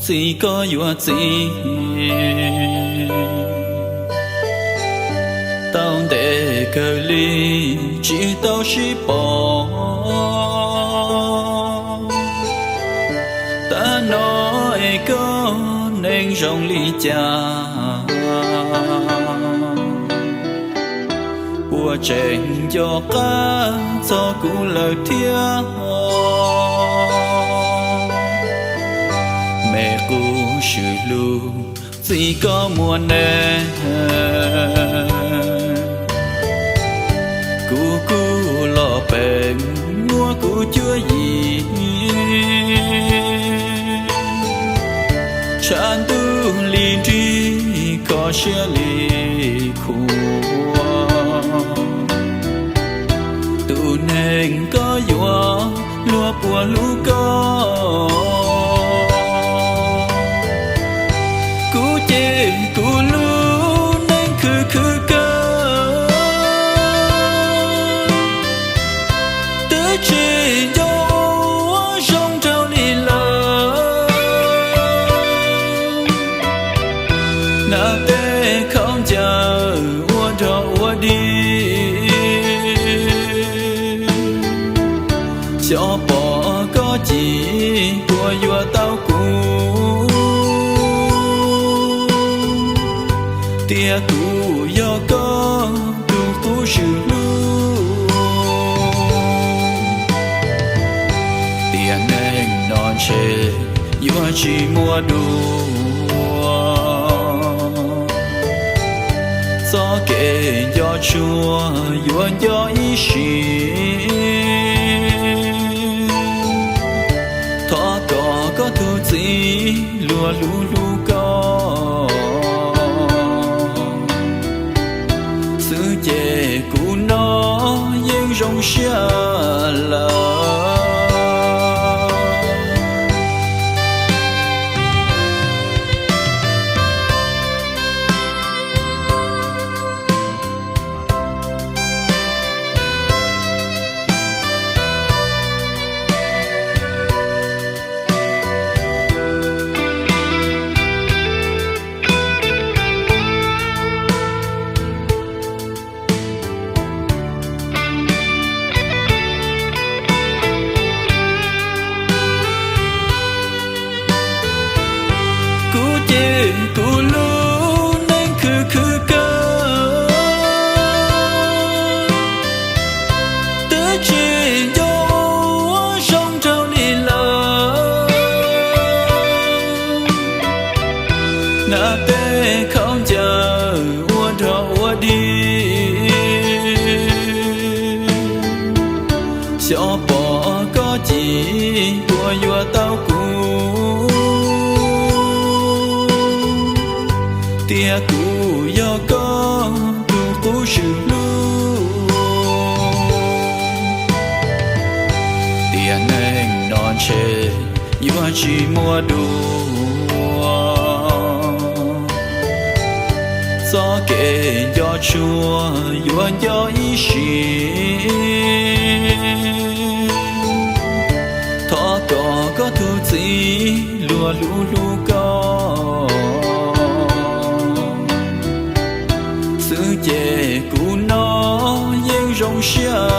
Txiv, koj yuav txiv tau ntev kawg li tsis tau sib pom. Tam no es koj neej zoo li cas? Puas tseem nco qab txog kuv lawm thiab? Me qub swm lug, txiv, koj muaj neeg. Kuv kuj los peem muaj kuv cuab yim, tshav ntuj li nrig, kho siab li khuav. Tus neeg koj yuav luag puas hlub koj? Kuv ces kuv lub neej khwv khwv kawg, twb tsis nco ua zoo nraug li lawm. Hnav tej khaub ncaws ua nrog ua dig, xyov pom koj cim puas yuav tau kuv, tias kuv yog koj tus qub swm hlub. Tiam neej no ntshe yuav tsis muaj dua, txoj kev nco tshua yuav nco ib sim. Thov kom koj tus txiv luag hlub hlub koj xwb ces kuv no yeej zoo siab lawm. Kuv ces kuv lub neej khwv khwv kawg, twb tsis nco ua zoo nraug li lawm. Hnav tej khaub ncaws ua nrog ua dig, xyov pom koj cim puas yuav tau kuv, tias kuv yog koj tus qub swm hlub. Tiam neej no ntshe yuav tsis muaj dua, txoj kev nco tshua yuav nco ib sim. Thov kom koj tus txiv luag hlub hlub koj xwb ces kuv no yeej zoo siab